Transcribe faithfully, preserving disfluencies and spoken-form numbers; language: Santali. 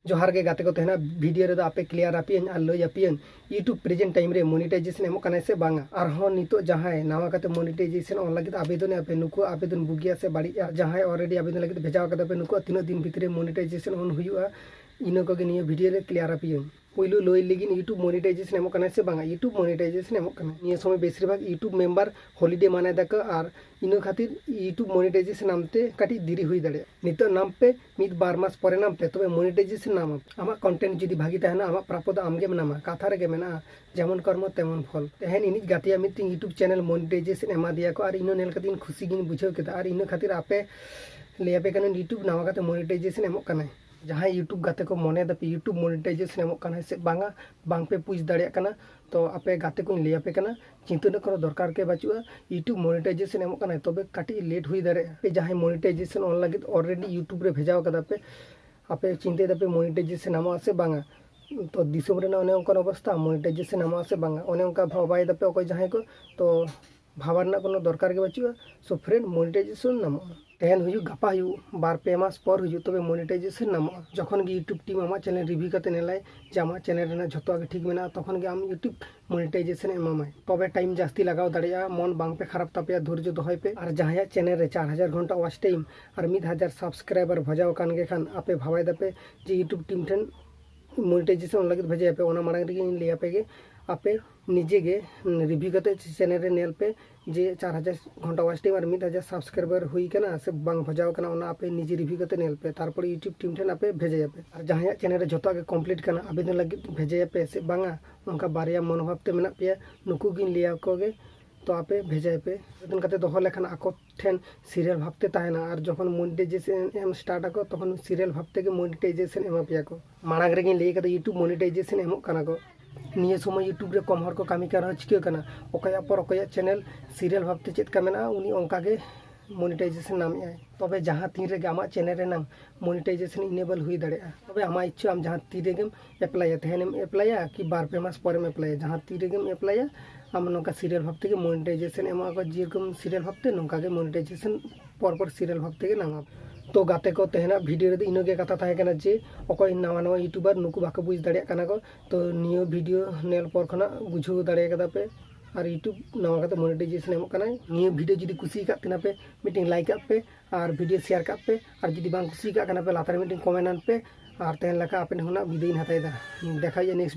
ᱡᱚᱦᱟᱨ ᱜᱮ ᱜᱟᱛᱮ ᱠᱚ, ᱛᱮᱦᱮᱧᱟᱜ ᱵᱷᱤᱰᱤᱭᱳ ᱨᱮᱫᱚ ᱟᱯᱮ ᱠᱞᱤᱭᱟᱨ ᱟᱯᱮᱭᱟᱹᱧ ᱟᱨ ᱞᱟᱹᱭ ᱟᱯᱮᱭᱟᱹᱧ YouTube present time ᱨᱮ ᱢᱚᱱᱤᱴᱟᱭᱡᱮᱥᱚᱱ ᱮᱢᱚᱜ ᱠᱟᱱᱟᱭ ᱥᱮ ᱵᱟᱝᱟ᱾ ᱟᱨᱦᱚᱸ ᱱᱤᱛᱚᱜ ᱡᱟᱦᱟᱸᱭ ᱱᱟᱣᱟ ᱠᱟᱛᱮ ᱢᱚᱱᱤᱴᱟᱭᱡᱮᱥᱚᱱ ᱚᱱ ᱞᱟᱹᱜᱤᱫ ᱟᱵᱮᱫᱚᱱ ᱮᱫᱟ ᱯᱮ, ᱱᱩᱠᱩᱣᱟᱜ ᱟᱵᱮᱫᱚᱱ ᱵᱩᱜᱤᱭᱟ ᱥᱮ ᱵᱟᱹᱲᱤᱡ, ᱟᱨ ᱡᱟᱦᱟᱸᱭ already ᱟᱵᱮᱫᱚᱱ ᱞᱟᱹᱜᱤᱫ ᱵᱷᱮᱡᱟ ᱠᱟᱫᱟ ᱯᱮ, ᱱᱩᱠᱩᱣᱟᱜ ᱛᱤᱱᱟᱹᱜ ᱫᱤᱱ ᱵᱷᱤᱛᱨᱤ ᱨᱮ ᱢᱚᱱᱤᱴᱟᱭᱡᱮᱥᱚᱱ ᱚᱱ ᱦᱩᱭᱩᱜᱼᱟ, ᱤᱱᱟᱹ ᱠᱚᱜᱮ ᱱᱤᱭᱟᱹ ᱵᱷᱤᱰᱤᱭᱳ ᱨᱮ ᱠᱞᱤᱭᱟᱨ ᱟᱯᱮᱭᱟᱹᱧ᱾ ᱯᱳᱭᱞᱳ ᱞᱟᱹᱭ ᱞᱟᱹᱜᱤᱫ YouTube ᱢᱚᱱᱤᱴᱟᱭᱡᱮᱥᱚᱱ ᱮᱢᱚᱜ ᱠᱟᱱᱟᱭ ᱥᱮ ᱵᱟᱝᱟ᱾ YouTube ᱢᱚᱱᱤᱴᱟᱭᱡᱮᱥᱚᱱ ᱮᱢᱚᱜ ᱠᱟᱱᱟᱭ᱾ ᱱᱤᱭᱟᱹ ᱥᱚᱢᱚᱭ ᱵᱮᱥᱤᱨ ᱵᱷᱟᱜᱽ YouTube ᱢᱮᱢᱵᱟᱨ ᱦᱚᱞᱤᱰᱮ ᱢᱟᱱᱟᱭ ᱫᱟᱠᱚ, ᱟᱨ ᱤᱱᱟᱹ ᱠᱷᱟᱹᱛᱤᱨ YouTube ᱢᱚᱱᱤᱴᱟᱭᱡᱮᱥᱚᱱ ᱱᱟᱢᱛᱮ ᱠᱟᱹᱴᱤᱡ ᱫᱮᱨᱤ ᱦᱩᱭ ᱫᱟᱲᱮᱭᱟᱜᱼᱟ᱾ ᱱᱤᱛᱚᱜ ᱱᱟᱢ ᱯᱮ, ᱢᱤᱫ ᱵᱟᱨ ᱢᱟᱥ ᱯᱚᱨᱮ ᱱᱟᱢ ᱯᱮ, ᱛᱚᱵᱮ ᱢᱚᱱᱤᱴᱟᱭᱡᱮᱥᱚᱱ ᱱᱟᱢ ᱟᱢ᱾ ᱟᱢᱟᱜ ᱠᱚᱱᱴᱮᱱᱴ ᱡᱩᱫᱤ ᱵᱷᱟᱹᱜᱤ ᱛᱟᱦᱮᱱᱟ, ᱟᱢᱟᱜ ᱯᱨᱟᱯᱚ ᱫᱚ ᱟᱢ ᱜᱮᱢ ᱱᱟᱢᱟ᱾ ᱠᱟᱛᱷᱟ ᱨᱮᱜᱮ ᱢᱮᱱᱟᱜᱼᱟ, ᱡᱮᱢᱚᱱ ᱠᱚᱨᱢᱚ ᱛᱮᱢᱚᱱ ᱯᱷᱚᱞ᱾ ᱛᱮᱦᱮᱧ ᱤᱧᱤᱡ ᱜᱟᱛᱮᱭᱟᱜ ᱢᱤᱫᱴᱮᱱ YouTube ᱪᱮᱱᱮᱞ ᱢᱚᱱᱤᱴᱟᱭᱡᱮᱥᱚᱱ ᱮᱢᱟ ᱫᱮᱭᱟ ᱠᱚ, ᱟᱨ ᱤᱧ ᱦᱚᱸ ᱧᱮᱞ ᱠᱟᱛᱮ ᱤᱧ ᱠᱷᱩᱥᱤ ᱜᱤᱧ ᱵᱩᱡᱷᱟᱹᱣ ᱠᱮᱫᱟ᱾ ᱟᱨ ᱤᱱᱟᱹ ᱠᱷᱟᱹᱛᱤᱨ ᱟᱯᱮ ᱞᱟᱹᱭ ᱟᱯᱮ ᱠᱟᱹᱱᱟᱹᱧ, YouTube ᱱᱟᱣᱟ ᱠᱟᱛᱮ ᱢᱚᱱᱤᱴᱟᱭᱡᱮᱥᱚᱱ ᱮᱢᱚᱜ ᱠᱟᱱᱟᱭ᱾ ᱡᱟᱦᱟᱸᱭ YouTube ᱜᱟᱛᱮ ᱠᱚ ᱢᱚᱱᱮ ᱫᱟᱯᱮ YouTube ᱢᱚᱱᱤᱴᱟᱭᱡᱮᱥᱚᱱ ᱮᱢᱚᱜ ᱠᱟᱱᱟᱭ ᱥᱮ ᱵᱟᱝᱟ, ᱵᱟᱝ ᱯᱮ ᱯᱩᱡᱽ ᱫᱟᱲᱮᱭᱟᱜ ᱠᱟᱱᱟ, ᱛᱚ ᱟᱯᱮ ᱜᱟᱛᱮ ᱠᱚᱧ ᱞᱟᱹᱭ ᱟᱯᱮ ᱠᱟᱱᱟ, ᱪᱤᱱᱛᱟᱹ ᱨᱮᱱᱟᱜ ᱠᱳᱱᱳ ᱫᱚᱨᱠᱟᱨ ᱜᱮ ᱵᱟᱹᱪᱩᱜᱼᱟ᱾ YouTube ᱢᱚᱱᱤᱴᱟᱭᱡᱮᱥᱚᱱ ᱮᱢᱚᱜ ᱠᱟᱱᱟᱭ, ᱛᱚᱵᱮ ᱠᱟᱹᱴᱤᱡ ᱞᱮᱴ ᱦᱩᱭ ᱫᱟᱲᱮᱭᱟᱜᱼᱟ᱾ ᱟᱯᱮ ᱡᱟᱦᱟᱸᱭ ᱢᱚᱱᱤᱴᱟᱭᱡᱮᱥᱚᱱ ᱚᱱ ᱞᱟᱹᱜᱤᱫ already YouTube ᱨᱮ ᱵᱷᱮᱡᱟ ᱠᱟᱫᱟ ᱯᱮ, ᱟᱯᱮ ᱪᱤᱱᱛᱟᱹᱭ ᱫᱟᱯᱮ ᱢᱚᱱᱤᱴᱟᱭᱡᱮᱥᱚᱱ ᱧᱟᱢᱚᱜᱼᱟ ᱥᱮ ᱵᱟᱝᱟ, ᱛᱚ ᱫᱤᱥᱚᱢ ᱨᱮᱱᱟᱜ ᱚᱱᱮ ᱚᱱᱠᱟᱱ ᱚᱵᱚᱥᱛᱟ, ᱢᱚᱱᱤᱴᱟᱭᱡᱮᱥᱚᱱ ᱧᱟᱢᱚᱜᱼᱟ ᱥᱮ ᱵᱟᱝᱟ, ᱚᱱᱮ ᱚᱱᱠᱟ ᱵᱷᱟᱵᱟᱭ ᱫᱟᱯᱮ ᱚᱠᱚᱭ ᱡᱟᱦᱟᱸᱭ ᱠᱚ, ᱛᱚ ᱵᱷᱟᱵᱟ ᱨᱮᱱᱟᱜ ᱠᱳᱱᱳ ᱫᱚᱨᱠᱟᱨ ᱜᱮ ᱵᱟᱹᱪᱩᱜᱼᱟ᱾ So friend, ᱢᱚᱱᱤᱴᱟᱭᱡᱮᱥᱚᱱ ᱧᱟᱢᱚᱜᱼᱟ᱾ ᱛᱮᱦᱮᱧ ᱦᱩᱭᱩᱜ, ᱜᱟᱯᱟ ᱦᱩᱭᱩᱜ, ᱵᱟᱨ ᱯᱮ ᱢᱟᱥ ᱯᱚᱨ ᱦᱩᱭᱩᱜ, ᱛᱚᱵᱮ ᱢᱚᱱᱤᱴᱟᱭᱡᱮᱥᱚᱱ ᱧᱟᱢᱚᱜᱼᱟ᱾ ᱡᱚᱠᱷᱚᱱ ᱜᱮ YouTube ᱴᱤᱢ ᱟᱢᱟᱜ ᱪᱮᱱᱮᱞ ᱨᱤᱵᱷᱤᱭᱩ ᱠᱟᱛᱮ ᱧᱮᱞᱟᱭ ᱡᱮ ᱟᱢᱟᱜ ᱪᱮᱱᱮᱞ ᱨᱮᱱᱟᱜ ᱡᱷᱚᱛᱚᱣᱟᱜ ᱜᱮ ᱴᱷᱤᱠ ᱢᱮᱱᱟᱜᱼᱟ, ᱛᱚᱠᱷᱚᱱ ᱜᱮ ᱟᱢ YouTube ᱢᱚᱱᱤᱴᱟᱭᱡᱮᱥᱚᱱ ᱮ ᱮᱢᱟᱢᱟᱭ᱾ ᱛᱚᱵᱮ ᱴᱟᱭᱤᱢ ᱡᱟᱹᱥᱛᱤ ᱞᱟᱜᱟᱣ ᱫᱟᱲᱮᱭᱟᱜᱼᱟ, ᱢᱚᱱ ᱵᱟᱝ ᱯᱮ ᱠᱷᱟᱨᱟᱯ ᱛᱟᱯᱮᱭᱟ, ᱫᱷᱳᱨᱡᱚ ᱫᱚᱦᱚᱭ ᱯᱮ᱾ ᱟᱨ ᱡᱟᱦᱟᱸᱭᱟᱜ ᱪᱮᱱᱮᱞ ᱨᱮ ᱪᱟᱨ ᱦᱟᱡᱟᱨ ᱜᱷᱚᱱᱴᱟ ᱣᱟᱪ ᱴᱟᱭᱤᱢ ᱟᱨ ᱢᱤᱫ ᱦᱟᱡᱟᱨ ᱥᱟᱵᱥᱠᱨᱟᱭᱵᱟᱨ ᱵᱷᱚᱡᱟᱣ ᱟᱠᱟᱱ ᱜᱮ ᱠᱷᱟᱱ, ᱟᱯᱮ ᱵᱷᱟᱵᱟᱭ ᱫᱟᱯᱮ ᱡᱮ YouTube ᱴᱤᱢ ᱴᱷᱮᱱ ᱢᱚᱱᱤᱴᱟᱭᱡᱮᱥᱚᱱ ᱞᱟᱹᱜᱤᱫ ᱵᱷᱮᱡᱟᱭᱟᱯᱮ, ᱚᱱᱟ ᱢᱟᱲᱟᱝ ᱨᱮᱜᱮ ᱤᱧ ᱞᱟᱹᱭ ᱟᱯᱮ ᱜᱮ, ᱟᱯᱮ ᱱᱤᱡᱮ ᱜᱮ ᱨᱤᱵᱷᱤᱭᱩ ᱠᱟᱛᱮ ᱪᱮᱱᱮᱞ ᱨᱮ ᱧᱮᱞ ᱯᱮ ᱡᱮ ᱪᱟᱨ ᱦᱟᱡᱟᱨ ᱜᱷᱚᱱᱴᱟ ᱣᱟᱪ ᱴᱟᱭᱤᱢ ᱟᱨ ᱢᱤᱫ ᱦᱟᱡᱟᱨ ᱥᱟᱵᱥᱠᱨᱟᱭᱵᱟᱨ ᱦᱩᱭ ᱠᱟᱱᱟ ᱥᱮ ᱵᱟᱝ ᱵᱷᱚᱡᱟᱣ ᱠᱟᱱᱟ, ᱚᱱᱟ ᱟᱯᱮ ᱱᱤᱡᱮ ᱨᱤᱵᱷᱤᱭᱩ ᱠᱟᱛᱮ ᱧᱮᱞ ᱯᱮ, ᱛᱟᱨᱯᱚᱨᱮ YouTube ᱴᱤᱢ ᱴᱷᱮᱱ ᱟᱯᱮ ᱵᱷᱮᱡᱟᱭᱟᱯᱮ᱾ ᱟᱨ ᱡᱟᱦᱟᱸᱭᱟᱜ ᱪᱮᱱᱮᱞ ᱨᱮ ᱡᱷᱚᱛᱚᱣᱟᱜ ᱜᱮ ᱠᱚᱢᱯᱞᱤᱴ ᱠᱟᱱᱟ, ᱟᱵᱮᱫᱚᱱ ᱞᱟᱹᱜᱤᱫ ᱵᱷᱮᱡᱟᱭᱟᱯᱮ ᱥᱮ ᱵᱟᱝᱟ, ᱚᱱᱠᱟ ᱵᱟᱨᱭᱟ ᱢᱚᱱᱳᱵᱷᱟᱵ ᱛᱮ ᱢᱮᱱᱟᱜ ᱯᱮᱭᱟ, ᱱᱩᱠᱩ ᱜᱤᱧ ᱞᱟᱹᱭ ᱟᱠᱚ ᱜᱮ, ᱛᱚ ᱟᱯᱮ ᱵᱷᱮᱡᱟᱭ ᱯᱮ᱾ ᱟᱵᱮᱫᱚᱱ ᱠᱟᱛᱮ ᱫᱚᱦᱚ ᱞᱮᱠᱷᱟᱱ ᱟᱠᱚ ᱴᱷᱮᱱ ᱥᱤᱨᱤᱭᱟᱞ ᱵᱷᱟᱵ ᱛᱮ ᱛᱟᱦᱮᱱᱟ, ᱟᱨ ᱡᱚᱠᱷᱚᱱ ᱢᱚᱱᱤᱴᱟᱭᱡᱮᱥᱚᱱ ᱮᱢ ᱥᱴᱟᱨᱴ ᱟᱠᱚ, ᱛᱚᱠᱷᱚᱱ ᱥᱤᱨᱤᱭᱟᱞ ᱵᱷᱟᱵ ᱛᱮᱜᱮ ᱢᱚᱱᱤᱴᱟᱭᱡᱮᱥᱚᱱ ᱮᱢᱟ ᱯᱮᱭᱟ ᱠᱚ᱾ ᱢᱟᱲᱟᱝ ᱨᱮᱜᱮᱧ ᱞᱟᱹᱭ ᱠᱟᱫᱟ, YouTube ᱢᱚᱱᱤᱴᱟᱭᱡᱮᱥᱚᱱ ᱮᱢᱚᱜ ᱠᱟᱱᱟ ᱠᱚ᱾ ᱱᱤᱭᱟᱹ ᱥᱚᱢᱚᱭ YouTube ᱨᱮ ᱠᱚᱢ ᱦᱚᱲ ᱠᱚ ᱠᱟᱹᱢᱤ ᱠᱟᱱ ᱨᱮᱦᱚᱸ ᱪᱤᱠᱟᱹ ᱠᱟᱱᱟ, ᱚᱠᱚᱭᱟᱜ ᱯᱚᱨ ᱚᱠᱚᱭᱟᱜ ᱪᱮᱱᱮᱞ ᱥᱤᱨᱤᱭᱟᱞ ᱵᱷᱟᱵ ᱛᱮ ᱪᱮᱫ ᱞᱮᱠᱟ ᱢᱮᱱᱟᱜᱼᱟ, ᱩᱱᱤ ᱚᱱᱠᱟ ᱜᱮ ᱢᱚᱱᱤᱴᱟᱭᱡᱮᱥᱚᱱ ᱧᱟᱢᱮᱜᱼᱟᱭ᱾ ᱛᱚᱵᱮ ᱡᱟᱦᱟᱸ ᱛᱤᱱ ᱨᱮᱜᱮ ᱟᱢᱟᱜ ᱪᱮᱱᱮᱞ ᱨᱮᱱᱟᱝ ᱢᱚᱱᱤᱴᱟᱭᱡᱮᱥᱚᱱ ᱤᱱᱮᱵᱚᱞ ᱦᱩᱭ ᱫᱟᱲᱮᱭᱟᱜᱼᱟ, ᱛᱚᱵᱮ ᱟᱢᱟᱜ ᱤᱪᱪᱷᱟᱹ, ᱟᱢ ᱡᱟᱦᱟᱸ ᱛᱤ ᱨᱮᱜᱮᱢ ᱮᱯᱞᱟᱭᱟ, ᱛᱮᱦᱮᱧᱮᱢ ᱮᱯᱞᱟᱭᱟ ᱠᱤ ᱵᱟᱨ ᱯᱮ ᱢᱟᱥ ᱯᱚᱨᱮᱢ ᱮᱯᱞᱟᱭᱟ, ᱡᱟᱦᱟᱸ ᱛᱤ ᱨᱮᱜᱮᱢ ᱮᱯᱞᱟᱭᱟ, ᱟᱢ ᱱᱚᱝᱠᱟ ᱥᱤᱨᱤᱭᱟᱞ ᱵᱷᱟᱵ ᱛᱮᱜᱮ ᱢᱚᱱᱤᱴᱟᱭᱡᱮᱥᱚᱱ ᱮᱢᱚᱜ ᱟᱠᱚ, ᱡᱮᱨᱚᱠᱚᱢ ᱥᱤᱨᱤᱭᱟᱞ ᱵᱷᱟᱵ ᱛᱮ, ᱱᱚᱝᱠᱟ ᱜᱮ ᱢᱚᱱᱤᱴᱟᱭᱡᱮᱥᱚᱱ ᱯᱚᱨ ᱯᱚᱨ ᱥᱤᱨᱤᱭᱟᱞ ᱵᱷᱟᱵ ᱛᱮᱜᱮ ᱧᱟᱢᱟ᱾ ᱛᱚ ᱜᱟᱛᱮ ᱠᱚ, ᱛᱮᱦᱮᱧᱟᱜ ᱵᱷᱤᱰᱤᱭᱳ ᱨᱮᱫᱚ ᱤᱱᱟᱹᱜᱮ ᱠᱟᱛᱷᱟ ᱛᱟᱦᱮᱸ ᱠᱟᱱᱟ ᱡᱮ ᱚᱠᱚᱭ ᱱᱟᱣᱟ ᱱᱟᱣᱟ ᱭᱩᱴᱩᱵᱟᱨ, ᱱᱩᱠᱩ ᱵᱟᱠᱚ ᱵᱩᱡᱽ ᱫᱟᱲᱮᱭᱟᱜ ᱠᱟᱱᱟ ᱠᱚ᱾ ᱛᱚ ᱱᱤᱭᱟᱹ ᱵᱷᱤᱰᱤᱭᱳ ᱧᱮᱞ ᱯᱚᱨ ᱠᱷᱚᱱᱟᱜ ᱵᱩᱡᱷᱟᱹᱣ ᱫᱟᱲᱮ ᱠᱟᱫᱟ ᱯᱮ ᱟᱨ ᱭᱩᱴᱩᱵᱽ ᱱᱟᱣᱟ ᱠᱟᱛᱮ ᱢᱚᱱᱮᱴᱟᱭᱡᱮᱥᱚᱱ ᱮᱢᱚᱜ ᱠᱟᱱᱟᱭ᱾ ᱱᱤᱭᱟᱹ ᱵᱷᱤᱰᱤᱭᱳ ᱡᱩᱫᱤ ᱠᱩᱥᱤ ᱟᱠᱟᱫ ᱛᱟᱦᱮᱱᱟ ᱯᱮ, ᱢᱤᱫᱴᱮᱱ ᱞᱟᱭᱤᱠ ᱟᱜ ᱯᱮ ᱟᱨ ᱵᱷᱤᱰᱤᱭᱳ ᱥᱮᱭᱟᱨ ᱠᱟᱜ ᱯᱮ, ᱟᱨ ᱡᱩᱫᱤ ᱵᱟᱝ ᱠᱩᱥᱤ ᱟᱠᱟᱫ ᱠᱟᱱᱟ ᱯᱮ, ᱞᱟᱛᱟᱨ ᱨᱮ ᱢᱤᱫᱴᱮᱱ ᱠᱚᱢᱮᱱᱴ ᱟᱱ ᱯᱮ᱾ ᱟᱨ ᱛᱮᱦᱮᱧ ᱞᱮᱠᱟ ᱟᱯᱮ ᱴᱷᱮᱱ ᱠᱷᱚᱱᱟᱜ ᱵᱤᱫᱟᱹᱭ ᱤᱧ ᱦᱟᱛᱟᱣ ᱮᱫᱟ᱾ ᱫᱮᱠᱷᱟ ᱦᱩᱭᱩᱜᱼᱟ ᱱᱮᱠᱥᱴ